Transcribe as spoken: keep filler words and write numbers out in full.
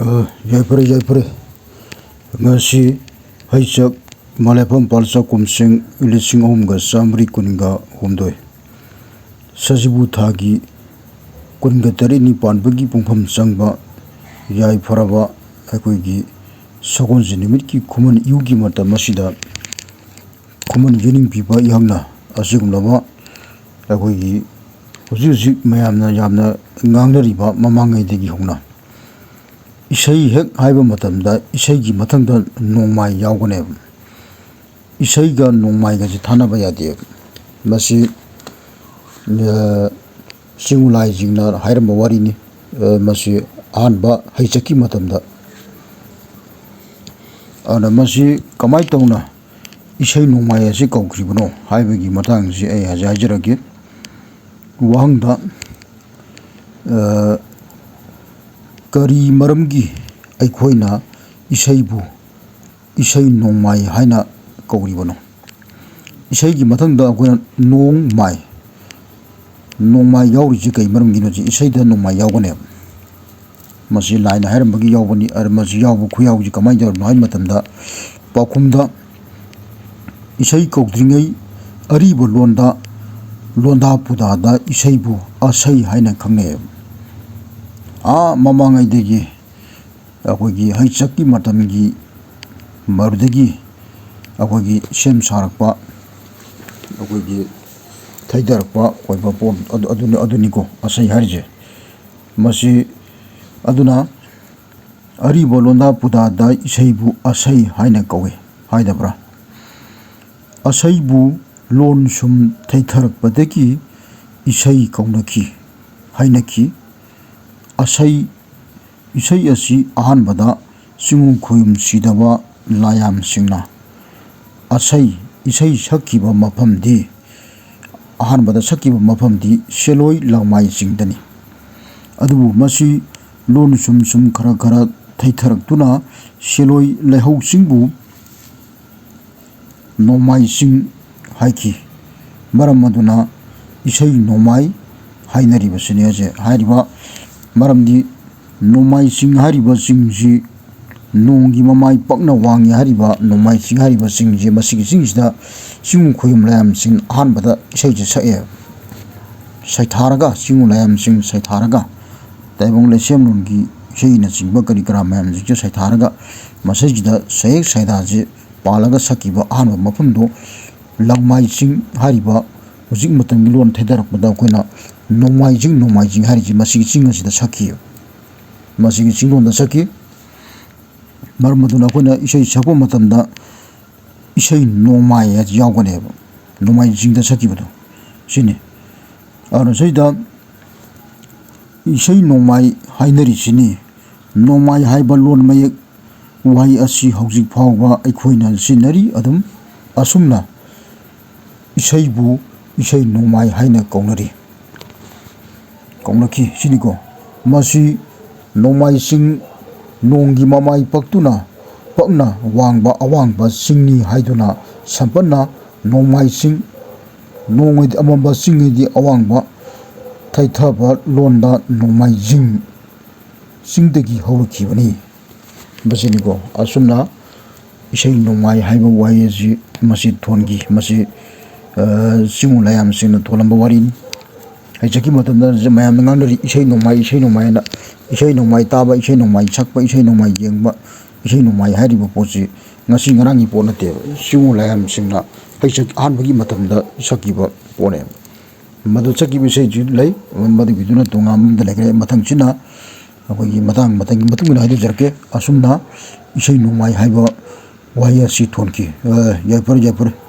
ꯑ, ꯌꯥꯏꯐꯔꯦ, ꯌꯥꯏꯐꯔꯦ꯫ ꯉꯁꯤ ꯍꯩꯆꯛ ꯃꯂꯦꯐꯝ ꯄꯥꯜꯆꯥ ꯀꯨꯝꯁꯤꯡ ꯂꯤꯁꯤꯡ ꯑꯍꯨꯝꯒ ꯆꯥꯃꯔꯤ ꯀꯨꯟꯒ ꯍꯨꯝꯗꯣꯏ, ꯁꯖꯤꯕꯨ ꯊꯥꯒꯤ ꯀꯨꯟꯒ ꯇꯔꯦꯠꯅꯤ ꯄꯥꯟꯕꯒꯤ ꯄꯨꯡꯐꯝ ꯆꯪꯕ ꯌꯥꯏꯐꯔꯕ ꯑꯩꯈꯣꯏꯒꯤ ꯁꯒꯣꯜꯁꯦꯟ ꯅꯨꯃꯤꯠꯀꯤ ꯈꯨꯃꯟ ꯏꯌꯨꯒꯤ ꯃꯇꯝ ꯑꯁꯤꯗ ꯈꯨꯃꯟ ꯌꯦꯅꯤꯡꯕꯤꯕ ꯏꯍꯪꯅ ꯑꯁꯤꯒꯨꯝꯂꯕ ꯑꯩꯈꯣꯏꯒꯤ ꯍꯧꯖꯤꯛ ꯍꯧꯖꯤꯛ ꯃꯌꯥꯝꯅ ꯌꯥꯝꯅ ꯉꯥꯡꯅꯔꯤꯕ ꯃꯃꯥꯡꯉꯩꯗꯒꯤ ꯍꯧꯅ ꯏꯁꯩ ꯍꯦꯛ ꯍꯥꯏꯕ ꯃꯇꯝꯗ ꯏꯁꯩꯒꯤ ꯃꯊꯪꯗ ꯅꯣꯡꯃꯥꯏ ꯌꯥꯎꯒꯅꯦꯕ꯫ ꯏꯁꯩꯒ ꯅꯣꯡꯃꯥꯏꯒꯁꯦ ꯊꯥꯅꯕ ꯌꯥꯗꯦꯕ꯫ ꯃꯁꯤ, ꯑ, ꯆꯤꯡꯒꯨꯂꯥꯏꯁꯤꯡꯅ ꯍꯥꯏꯔꯝꯕ ꯋꯥꯔꯤꯅꯤ꯫ ꯑ, ꯃꯁꯤ ꯑꯍꯥꯟꯕ ꯍꯩꯆꯛꯀꯤ ꯃꯇꯝꯗ꯫ ꯑꯗꯨꯅ ꯃꯁꯤ ꯀꯃꯥꯏꯅ ꯇꯧꯅ ꯏꯁꯩ ꯅꯣꯡꯃꯥꯏ ꯑꯁꯤ ꯀꯧꯈ꯭ꯔꯤꯕꯅꯣ ꯍꯥꯏꯕꯒꯤ ꯃꯇꯥꯡꯁꯤ ꯑꯩ ꯍꯧꯖꯤꯛ ꯍꯥꯏꯖꯔꯛꯀꯦ꯫ ꯋꯥꯍꯪꯗ, ꯑ, ꯀꯔꯤ ꯃꯔꯝꯒꯤ ꯑꯩꯈꯣꯏꯅ ꯏꯁꯩꯕꯨ ꯏꯁꯩ ꯅꯣꯡꯃꯥꯏ ꯍꯥꯏꯅ ꯀꯧꯔꯤꯕꯅꯣ? ꯏꯁꯩꯒꯤ ꯃꯊꯪꯗ ꯑꯩꯈꯣꯏꯅ ꯅꯣꯡꯃꯥꯏ, ꯅꯣꯡꯃꯥꯏ ꯌꯥꯎꯔꯤꯁꯤ ꯀꯩ ꯃꯔꯝꯒꯤꯅꯣ? ꯁꯤ ꯏꯁꯩꯗ ꯅꯣꯡꯃꯥꯏ ꯌꯥꯎꯒꯅꯦꯕ꯫ ꯃꯁꯤ ꯂꯥꯏꯅ ꯍꯥꯏꯔꯝꯕꯒꯤ ꯌꯥꯎꯕꯅꯤ꯫ ꯑꯗ ꯃꯁꯤ ꯌꯥꯎꯕ ꯈꯨꯌꯥꯎꯁꯤ ꯀꯃꯥꯏꯅ ꯇꯧꯔꯤꯅꯣ ꯍꯥꯏꯕ ꯃꯇꯝꯗ, ꯄꯥꯎꯈꯨꯝꯗ ꯏꯁꯩ ꯀꯧꯗ꯭ꯔꯤꯉꯩ ꯑꯔꯤꯕ ꯂꯣꯟꯗ, ꯂꯣꯟꯗꯥ ꯄꯨꯗꯥꯗ ꯏꯁꯩꯕꯨ ꯑꯁꯩ ꯍꯥꯏꯅ ꯈꯪꯅꯩꯌꯦꯕ꯫ ꯑꯥ ꯃꯃꯥꯡꯉꯩꯗꯒꯤ ꯑꯩꯈꯣꯏꯒꯤ ꯍꯩꯆꯛꯀꯤ ꯃꯇꯝꯒꯤ ꯃꯗꯨꯗꯒꯤ ꯑꯩꯈꯣꯏꯒꯤ ꯁꯦꯝ ꯁꯥꯔꯛꯄ, ꯑꯩꯈꯣꯏꯒꯤ ꯊꯩꯊꯔꯛꯄ ꯑꯣꯏꯕ ꯄꯣꯠ ꯑꯗꯨ, ꯑꯗꯨꯅꯤ, ꯑꯗꯨꯅꯤꯀꯣ ꯑꯁꯩ ꯍꯥꯏꯔꯤꯁꯦ꯫ ꯃꯁꯤ ꯑꯗꯨꯅ ꯑꯔꯤꯕ ꯂꯣꯟꯗꯥ ꯄꯨꯗꯥꯗ ꯏꯁꯩꯕꯨ ꯑꯁꯩ ꯍꯥꯏꯅ ꯀꯧꯏ ꯍꯥꯏꯗꯕ꯭ꯔꯥ? ꯑꯁꯩꯕꯨ ꯂꯣꯟ ꯁꯨꯝ ꯊꯩꯊꯔꯛꯄꯗꯒꯤ ꯏꯁꯩ ꯀꯧꯅꯈꯤ, ꯍꯥꯏꯅꯈꯤ꯫ ꯑꯁꯩ, ꯏꯁꯩ ꯑꯁꯤ ꯑꯍꯥꯟꯕꯗ ꯆꯤꯡꯉꯨ ꯈꯣꯌꯨꯝ ꯁꯤꯗꯕ ꯂꯥꯌꯥꯝꯁꯤꯡꯅ ꯑꯁꯩ, ꯏꯁꯩ ꯁꯛꯈꯤꯕ ꯃꯐꯝꯗꯤ, ꯑꯍꯥꯟꯕꯗ ꯁꯛꯈꯤꯕ ꯃꯐꯝꯗꯤ ꯁꯦꯂꯣꯏ ꯂꯥꯡꯃꯥꯏ ꯆꯤꯡꯗꯅꯤ꯫ ꯑꯗꯨꯕꯨ ꯃꯁꯤ ꯂꯣꯟ ꯁꯨꯝ ꯁꯨꯝ ꯈꯔ ꯈꯔ ꯊꯩꯊꯔꯛꯇꯨꯅ ꯁꯦꯂꯣꯏ ꯂꯩꯍꯧ ꯆꯤꯡꯕꯨ ꯅꯣꯡꯃꯥꯏ ꯆꯤꯡ ꯍꯥꯏꯈꯤ꯫ ꯃꯔꯝ ꯑꯗꯨꯅ ꯏꯁꯩ ꯅꯣꯡꯃꯥꯏ ꯍꯥꯏꯅꯔꯤꯕꯁꯤꯅꯤ꯫ ꯑꯁꯦ ꯍꯥꯏꯔꯤꯕ ꯃꯔꯝꯗꯤ ꯅꯣꯡꯃꯥꯏ ꯆꯤꯡ ꯍꯥꯏꯔꯤꯕ ꯆꯤꯡꯁꯤ ꯅꯣꯡꯒꯤ ꯃꯃꯥꯏ ꯄꯛꯅ ꯋꯥꯡꯉꯤ ꯍꯥꯏꯔꯤꯕ ꯅꯣꯡꯃꯥꯏ ꯆꯤꯡ ꯍꯥꯏꯔꯤꯕ ꯆꯤꯡꯁꯤ, ꯃꯁꯤꯒꯤ ꯆꯤꯡꯁꯤꯗ ꯆꯤꯡꯉꯨ ꯈꯣꯏꯌꯨꯝ ꯂꯥꯏꯌꯥꯝꯁꯤꯡ ꯑꯍꯥꯟꯕꯗ ꯏꯁꯩꯁꯦ ꯁꯛꯑꯦ꯫ ꯁꯩꯊꯥꯔꯒ, ꯆꯤꯡꯉꯨ ꯂꯥꯏꯌꯥꯝꯁꯤꯡ ꯁꯩꯊꯥꯔꯒ, ꯇꯥꯏꯕꯪ ꯂꯩꯁꯦꯝꯂꯣꯟꯒꯤ ꯏꯁꯩꯅꯆꯤꯡꯕ ꯀꯔꯤ ꯀꯔꯥ ꯃꯌꯥꯝꯁꯤꯡꯁꯦ ꯁꯩꯊꯥꯔꯒ, ꯃꯁꯤꯁꯤꯗ ꯁꯩꯍꯦꯛ ꯁꯩꯗꯥꯁꯦ ꯄꯥꯜꯂꯒ ꯁꯛꯈꯤꯕ ꯑꯍꯥꯟꯕ ꯃꯐꯝꯗꯣ ꯂꯪꯃꯥꯏ ꯆꯤꯡ ꯍꯥꯏꯔꯤꯕ, ꯍꯧꯖꯤꯛ ꯃꯇꯝꯒꯤ ꯂꯣꯟ ꯊꯩꯗꯔꯛꯄꯗ ꯑꯩꯈꯣꯏꯅ ꯅꯣꯡꯃꯥꯏ ꯆꯤꯡ, ꯅꯣꯡꯃꯥꯏ ꯆꯤꯡ ꯍꯥꯏꯔꯤꯁꯤ ꯃꯁꯤꯒꯤ ꯆꯤꯡ ꯑꯁꯤꯗ ꯁꯛꯈꯤ꯫ ꯃꯁꯤꯒꯤ ꯆꯤꯡꯂꯣꯟꯗ ꯁꯛꯈꯤ꯫ ꯃꯔꯝ ꯑꯗꯨꯅ ꯑꯩꯈꯣꯏꯅ ꯏꯁꯩ ꯁꯛꯄ ꯃꯇꯝꯗ ꯏꯁꯩ ꯅꯣꯡꯃꯥꯏ ꯍꯥꯏꯁꯤ ꯌꯥꯎꯒꯅꯦꯕ, ꯅꯣꯡꯃꯥꯏ ꯆꯤꯡꯗ ꯁꯛꯈꯤꯕꯗꯣ ꯁꯤꯅꯤ꯫ ꯑꯗꯨꯅ ꯁꯤꯗ ꯏꯁꯩ ꯅꯣꯡꯃꯥꯏ ꯍꯥꯏꯅꯔꯤꯁꯤꯅꯤ꯫ ꯅꯣꯡꯃꯥꯏ ꯍꯥꯏꯕ ꯂꯣꯟ ꯃꯌꯦꯛ ꯋꯥꯍꯩ ꯑꯁꯤ ꯍꯧꯖꯤꯛ ꯐꯥꯎꯕ ꯑꯩꯈꯣꯏꯅ ꯁꯤꯖꯤꯟꯅꯔꯤ꯫ ꯑꯗꯨꯝ ꯑꯁꯨꯝꯅ ꯏꯁꯩꯕꯨ ꯏꯁꯩ ꯅꯣꯡꯃꯥꯏ ꯍꯥꯏꯅ ꯀꯧꯅꯔꯤ, ꯀꯧꯅꯈꯤ ꯁꯤꯅꯤꯀꯣ꯫ ꯃꯁꯤ ꯅꯣꯡꯃꯥꯏ ꯆꯤꯡ, ꯅꯣꯡꯒꯤ ꯃꯃꯥꯏ ꯄꯛꯇꯨꯅ ꯄꯛꯅ ꯋꯥꯡꯕ ꯑꯋꯥꯡꯕ ꯆꯤꯡꯅꯤ ꯍꯥꯏꯗꯨꯅ ꯁꯝꯄꯠꯅ ꯅꯣꯡꯃꯥꯏ ꯆꯤꯡ, ꯅꯣꯡꯃꯩ ꯑꯃꯝꯕ ꯆꯤꯡ ꯍꯥꯏꯗꯤ ꯑꯋꯥꯡꯕ ꯊꯩꯊꯕ ꯂꯣꯟꯗ ꯅꯣꯡꯃꯥꯏꯖꯤꯡ ꯆꯤꯡꯗꯒꯤ ꯍꯧꯔꯛꯈꯤꯕꯅꯤ꯫ ꯃꯁꯤꯅꯤꯀꯣ꯫ ꯑꯁꯨꯝꯅ ꯏꯁꯩ ꯅꯣꯡꯃꯥꯏ ꯍꯥꯏꯕ ꯋꯥꯍꯩ ꯑꯁꯤ ꯃꯁꯤ ꯊꯣꯟꯈꯤ꯫ ꯃꯁꯤ, ꯑ, ꯆꯤꯡꯉꯨ ꯂꯥꯏꯌꯥꯝꯁꯤꯡꯅ ꯊꯣꯜꯂꯝꯕ ꯋꯥꯔꯤꯅꯤ꯫ ꯍꯧꯖꯤꯛꯀꯤ ꯃꯇꯝꯗ ꯃꯌꯥꯝꯅ ꯉꯥꯡꯅꯔꯤ ꯏꯁꯩ ꯅꯣꯡꯃꯥꯏ, ꯏꯁꯩ ꯅꯣꯡꯃꯥꯏ ꯍꯥꯏꯅ꯫ ꯏꯁꯩ ꯅꯣꯡꯃꯥꯏ ꯇꯥꯕ, ꯏꯁꯩ ꯅꯣꯡꯃꯥꯏ ꯁꯛꯄ, ꯏꯁꯩ ꯅꯣꯡꯃꯥꯏ ꯌꯦꯡꯕ, ꯏꯁꯩ ꯅꯣꯡꯃꯥꯏ ꯍꯥꯏꯔꯤꯕ ꯄꯣꯠꯁꯤ ꯉꯁꯤ ꯉꯔꯥꯡꯒꯤ ꯄꯣꯠ ꯅꯠꯇꯦꯕ꯫ ꯆꯤꯡꯉꯨ ꯂꯥꯏꯌꯥꯝꯁꯤꯡꯅ ꯍꯩꯁꯛ ꯑꯍꯥꯟꯕꯒꯤ ꯃꯇꯝꯗ ꯁꯛꯈꯤꯕ ꯄꯣꯠꯅꯦꯕ꯫ ꯃꯗꯨ ꯁꯛꯈꯤꯕ ꯏꯁꯩꯁꯨ ꯂꯩ, ꯃꯗꯨꯒꯤꯗꯨꯅ ꯇꯣꯉꯥꯟꯕ ꯑꯃꯗ ꯂꯩꯈ꯭ꯔꯦ꯫ ꯃꯊꯪꯁꯤꯅ ꯑꯩꯈꯣꯏꯒꯤ ꯃꯇꯥꯡ ꯃꯇꯝꯒꯤ ꯃꯇꯨꯡ ꯏꯟꯅ ꯍꯥꯏꯖꯔꯛꯀꯦ꯫ ꯑꯁꯨꯝꯅ ꯏꯁꯩ ꯅꯣꯡꯃꯥꯏ ꯍꯥꯏꯕ ꯋꯥꯍꯩ ꯑꯁꯤ ꯊꯣꯟꯈꯤ꯫ ꯑ, ꯌꯥꯏꯐꯔꯦ, ꯌꯥꯏꯐꯔꯦ꯫